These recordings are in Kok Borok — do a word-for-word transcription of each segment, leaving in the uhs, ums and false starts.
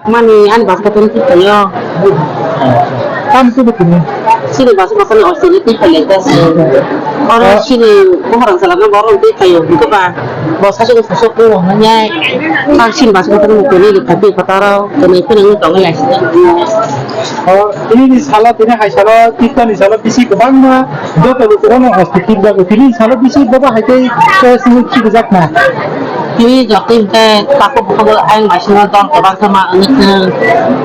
Mani ani bus kotoni twi phaio. Tam tu bukuni. Sini bus kotoni o sini twi phaio ta se. Oro sini bohrang sala no bohrang twi phaio. Hingke ba bus ha sini susuk ko hwnwi. Tam sini bus kotoni bukuni ri phaio kotaro kwnwi phano wng tongo lai sini. O, tini ni salo, tini hai salo, tini ni salo bisi kwbangma joto lukurokno hospital jago. Tini ni salo bisi bobo hai tei khe sini khibijakna. Tini jotoi hwnkhe takhuk bukhuk ang bai sino dol kwbang khe ma wngwi thang.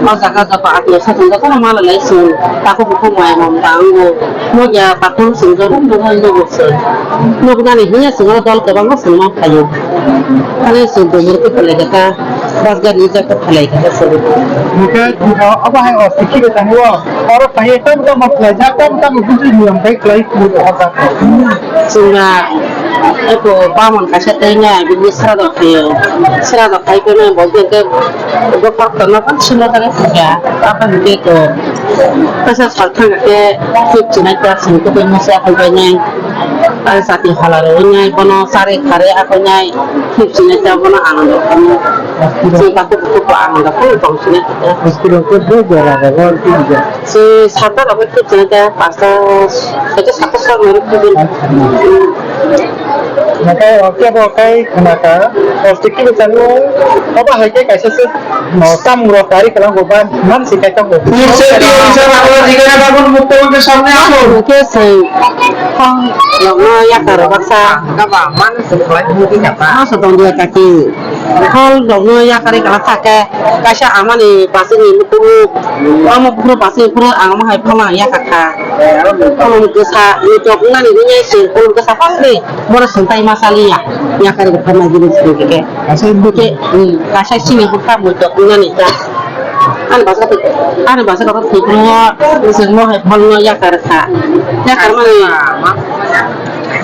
O jaga joto atio swkang jotono malai lai chwng takhuk bukhuk mai mom ta wngo. Nokya takhuk chwng joto nuknani hiya chwng dol kwbangma chwng ma phaio. Ani chwng bumrwk khe phalai kha ta, bus gari rijak khe phalai kha ta chwng. Hwnkhe obo hai o sikhi bai tangwi o oro phaiwi tamo tamo khlaijak, tamo tamo buji niyom bai khlai phuru o jaga. Chwngna eko bamon kaisa tei nai bini sra rok khaio. Sra rok khai phano bo khe bokhor tono bak sino tare khaikha. Apa hwnkhe ko kaisa sal thang khe thik chinai ta sing khe masa khai bai nai. Ai sati hala rok nai bono sari khare akhoi nai thik chinai ta bono anando khamu. Chwng ta khe khe anando khamu tong chinai khe. Hospital khe bo jora rok o thik ja. Se sata rok khe chwng khe pasta, khe sata sal rok khe. Nakai o kebo kai khna kha, o sikhi bwskango obo hai khe kaisa se, o, chamung rok kari kwlango ba man si kai tongo. Food safety officer Agartala Jigana Babur Mukto Bhante samne aswk. Hwnkhe se khong rokno yakar baksa. Kaba man se khlai mudi kata. Masa tong dia kaki. Hol rokno yakari kala thake kaisa amani basini mukuru, amo bukuru basini bukuru ang mo hai phama yakar kha. Kolom kwsa ni tok nani ni se kolom kwsa pas ni boro sengtai ma sali ya. Yakari phama gini sini ke. Asa ibu ke, hmm, kaisa sini bukha mo tok nani ta. Ani basa, ani basa kata thik no, se mo hai phol no yakar kha. Yakar mani.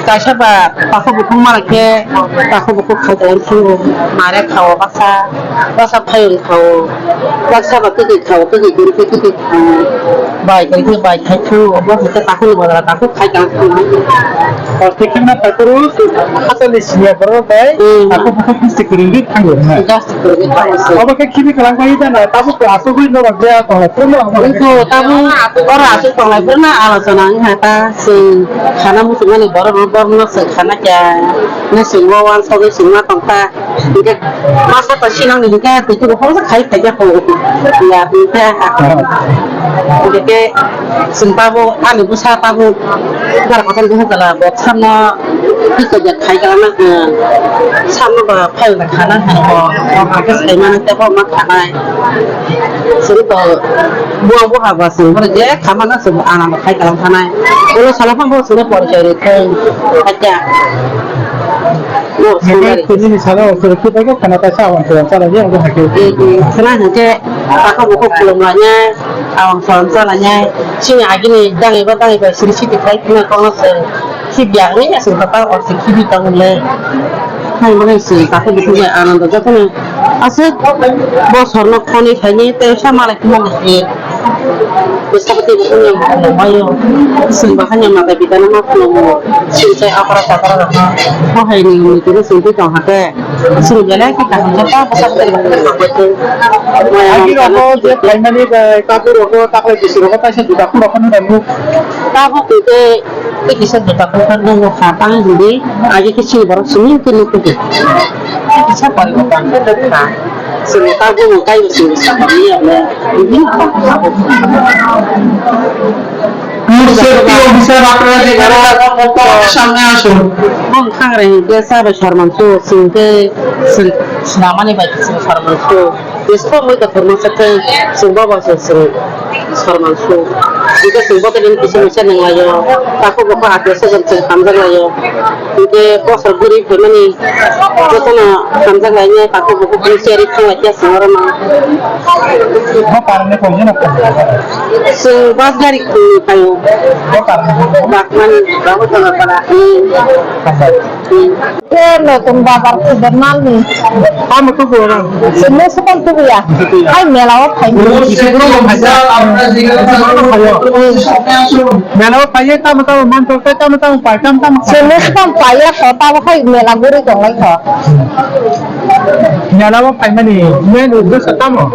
Kaisa ba takhuk bukhuk mara khe takhuk bukhuk khai kalam khe mare khao baksa, baksa phayung khao, baksa ba kwtwi khao, kwtwi kwrwi khe kwtwi khao, bai kwrwi khe bai khai khao, bo hwnkhe takhuk ni bodol takhuk khai kalam khe. O, tei khe na takhuk rw, hachal ni siniya borok bai, hmm, takhuk bukhuk bisi kwrwi khe thango na. Obo khe khibi kalang bai da na, tabuk to asugwi norok je tonglai phuru no. Wngkho tabuk oro asuk tonglai phuru no alochona wngkha ta, chwng khana muchungmani borok no, borok no chwng khana kya, no chwng bo wansogwi chwng ma tongkha. Hingkhe masa to sinang ni hingkhe twi tubo hongsa khai phaikha kho. Ya hingkhe hingkhe chwng tabuk ani bwsa tabuk jar kotor bwsa jala bo tharno. Twi kajak khai kala na, hmm. Samno ba phai da khana hai ko, ko hakhe sai mano tei bo ma khanai. Sini to buang buha ba sini boro je khama na sini ana ba khai kala khanai. Ulo sala phang bo sini porichai ri thai. Acha. Bo sini. Tini ni salo sini kita ko khana ta sa wan sa chala je bo hakhe. Khana hakhe ako bo ko khulum la nya, awang sa chala nya. Sini agini dangi ba dangi ba siri siti khai khna ko se. Khibiya wngya se papa o se khibi tong le. Hai mane se takhuk bukhuk bai anando jotono. Aswk bosorno khoni khaini tei sa malai khumani se. Bwsakhe tei bukhuk yang bukhuk baio. Chwng bahai yang mata pitano ma khulumgo. Chwng tei aphra taphra rokno. Bo hai ni ni tini chwng twi tong hakhe. Chwng belai khe kaham khe ta bwsakhe tei bukhuk rok bai tei. Agi rokno je khlaimani bai tabuk rokno taklai bisi rokno kaisa juda khum rokno nang nuk. Tabuk tei Tei kisa juta kokar nungo kha tang hindi, agi khe chini borok simi khe nukho de. Kisa poribo tang khe nukha. Sini ta bumo kai sini sa pami ya le. Hindi apa apa. Food safety officer আপনারা যেখানে আছেন, সামনে আসুন। Bong khang re hingke sa bai sorman su, singke, sing, sinamani bai sing sorman su. Biskang mui kotor masa khe chwng bobo se chwng sorman su. Hingke chwng bo khe nini kisa misa nang laio. Takhuk bukhuk atio swkang chwng hamjak laio. Hingke bosor bwrwi phaimani jotono hamjak lainai takhuk bukhuk ni cherwi thang lai khe chwng oro no. Bo karne koi jana koi. Chwng bus gari khungni phaio. Bo karne. Bakmani Babu Tongapara. Hmm. Hambai. Hmm. Ke notun bazar khubor nalni. Tamo tubu na? Sini sepan tubu ya. Hai mela o phai. Mela o phai, tamo tamo mantok, tamo tamo pai, tamo tamo. Sini sepan pai ya, kho tamo hai mela guri tonglai kho. Mela o phaimani main uddesho tamo?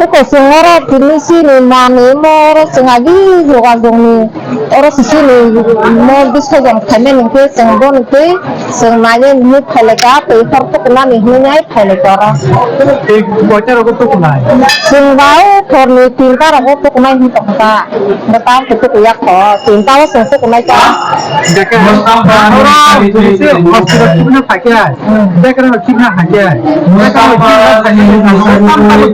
Eko chwng oro tini chini manwi omo oro chwng agi jogajogni oro se chini mol bisajam khaimani hwnkhe chwng bono tei chwng nainani hwnwi phailai kha tei hor tukunani hwnwi nai phailai kha oro. Tei koita rogo tukunai? Chwng ba o horni tinta rogo tukunai hwn tongkha. Bwtang kutuk yak kho, tinta o chwng se kunai ta. Beke, hospital kibna phai khe, beke rok kibna phai khe, beke rok kibna phai khe, tam tam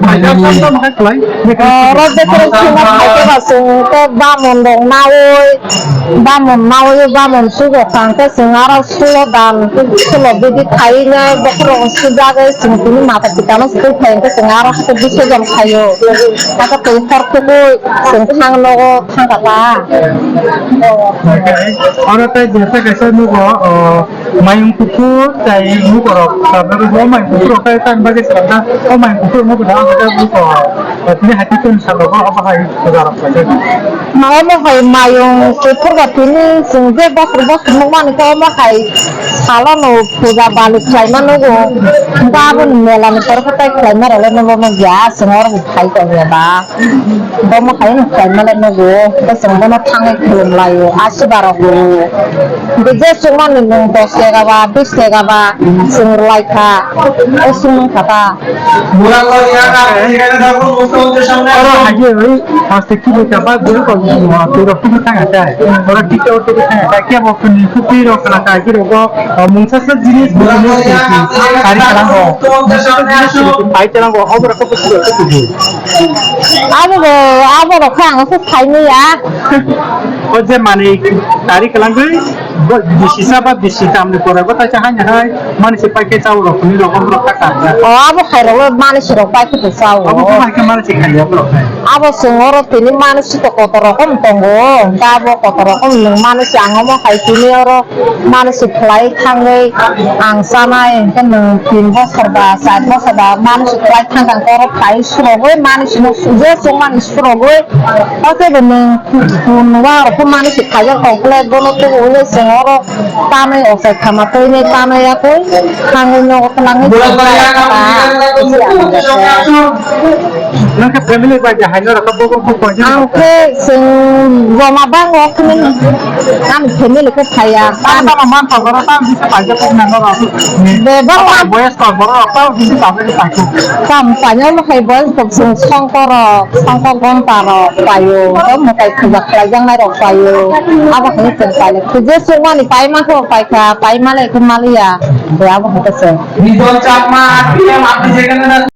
phai khe, tam tam khlai. O, rok beke rok kibna phai khe ba chwng khe bamon rok naui, bamon naui, bamon sugo tang khe chwng aro sulo dan, sulo bidi khai nai, bokhorok sujagwi chwng tini mata pita no sukui phai khe chwng aro khe bisorjon khaio. Hakhe twi hor kubui chwng thang nogo thang kha ta. Oro tei jesa kaisa nugo, o, mayung kuphur tei mukorok sabjak o mayung kuphur rok tei tang bagwi sabjak o mayung kuphur mugo da ang khe buko. Tini hai tei tini salo bo obo hai puja rok khaijak. Ma omo hai mayung kuphur ba tini chwng je bosor bosor nukmani khe omo hai salo no puja bali khlaima nugo. Hwnkhe aboni mela ni pore khe tei khlaima rok le nugo nukya chwng oro bo khai tongya ba. Bomo hai no khlaima le nugo, tei chwng bono thangwi khulum laio, ashiba rok rwo. Hwnkhe je chwngmani nwng dos tega ba, bis tega ba, chwng rwlai kha, o chwng wng kha ta. Oro hai je oi, haste kibo chapa guru ko, turo kibo thang atai. Oro tiktok turo thang atai, kebo khuni khukui rok khna kai kiro go, mungsa sa jinis, jinis, kari kalang go. Mungsa sa jinis, pai kalang go, hobor ko. Abo bo, abo rok khe ang se khaini ya. O je mani tari kalangwi, bo bisi sa ba bisi tamni pore bo taisa haini hai mani se paikhe chao rok ni rok rok kha ka. O abo khai rok mani se rok paikhe to chao. Abo ko hai khe mani se khai rok rok. Abo sung oro tini mani se to kotor rok tongo. Abo kotor rok nwng mani se ang omo hai tini oro. Mansi khlai thangwi ang chanai, hwnkhe nwng tin bosor ba char bosor ba mansi khlai thang thang khe oro phai surogwi mansi no je chwngmani surogwi, o khe bo nwng kun wa rok khe mansi khaijak tong khe bono tubu hwnwi chwng oro tanwi ochai khama twi nai tanwi yakwi thangwi nogo twlangwi. Nwng khe family bai de hai norok khe bobo khe koijan rok khe? Ang khe chwng joma bango khwnwi ani family khe phaiya. Tamo tamo man thok oro tamo kisa paijak kok nang oro. Bebak ma boyes kok borok rok tamo kisa paijak kok paijak. Tamo paijak ma hai boyes kok chwng songkor rok, songkor gonta rok paio, tei mwtai puja khlaijaknai rok paio. Abo hai chwng pailai. Khwje chwngmani paima khe paikha, paima le khe maliya. Bo abo hai khe chwng. Ridwan Chakma, T M R T J K N.